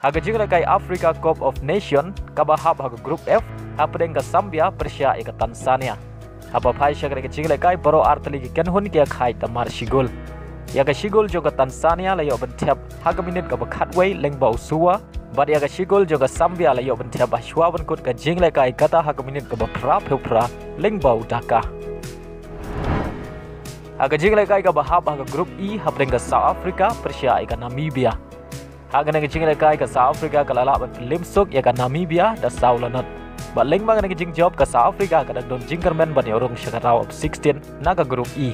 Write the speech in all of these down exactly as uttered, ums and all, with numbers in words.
Ha ka jinglehkai Africa Cup of Nation kaba hap ha ka Group F, hapdeng ka Zambia pyrshah ïa ka Tanzania. Haba phai sha kane ka jinglehkai baroh artylli ki kynhun ki ïakhaid da mar shi gol. Ïa ka shi gol jong ka Tanzania la ïoh ban thep ha ka minit kaba khatwei lyngba u Sua, bad ïa ka shi gol jong ka Zambia la ïoh ban thep ha shuwa ban kut ka jinglehkai kata ha ka minit kaba phra phew phra lyngba u Daka. Ha ka jinglehkai kaba hap ha ka Group E, hapdeng ka South Africa pyrshah ïa ka Namibia. Ha kane ka jinglehkai ka South Africa ka la lah ban pynlem suk ïa ka Namibia da saw la not. Bad lyngba kane ka jingjop ka South Africa ka dang don jingkyrmen ban ïoh rung sha ka round of sixteen na ka Group E.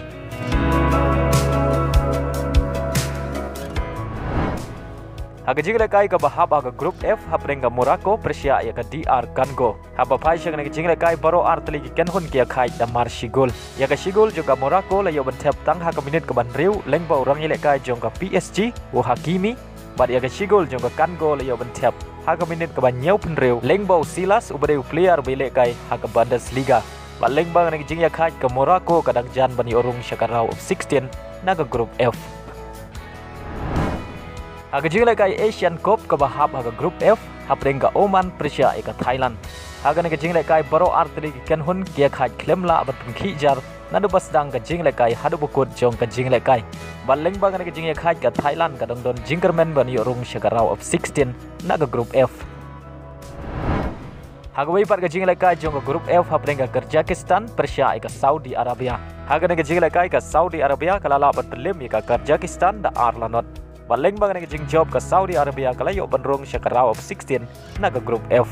Ha ka jinglehkai kaba hap ha ka Group F, hapdeng ka Morocco pyrshah ïa ka D R Congo. Haba phai sha kane ka jinglehkai baroh artylli ki kynhun ki ïakhaid da mar shi gol. Ïa ka shi gol jong ka Morocco la ïoh ban thep tang ha ka minit kaba hynriew lyngba u rangïalehkai jong ka P S G, u Hakimi, bad ïa ka shi gol jong ka Congo la ïoh ban thep ha ka minit kaba hynñiew phew hynriew lyngba u Silas, uba dei u player ba ïalehkai ha ka Bundesliga. Bad lyngba kane ka jingïakhaid ka Morocco ka dang jan ban ïoh rung sha ka round of sixteen na ka Group F. Ha ka jinglehkai Asian Cup kaba hap ha ka Group F, hapdeng ka Oman pyrshah ïa ka Thailand. Ha kane ka jinglehkai baroh artylli ki kynhun ki ïakhaid khlem lah ban pynkhih jar naduh ba sdang ka jinglehkai haduh ba kut jong ka jinglehkai. Bad lyngba kane ka jingïakhaid ka Thailand ka dang don jingkyrmen ban ïoh rung sha ka round of sixteen na ka Group F. Ha kawei pat ka jinglehkai jong ka Group F, hapdeng ka Kazakhstan pyrshah ïa ka Saudi Arabia. Ha kane ka jinglehkai ka Saudi Arabia ka la lah ban pynlem ïa ka Kazakhstan da ar la not. Bad lyngba kane ka jingjop ka Saudi Arabia ka la ïoh ban rung sha ka round of sixteen na ka Group F.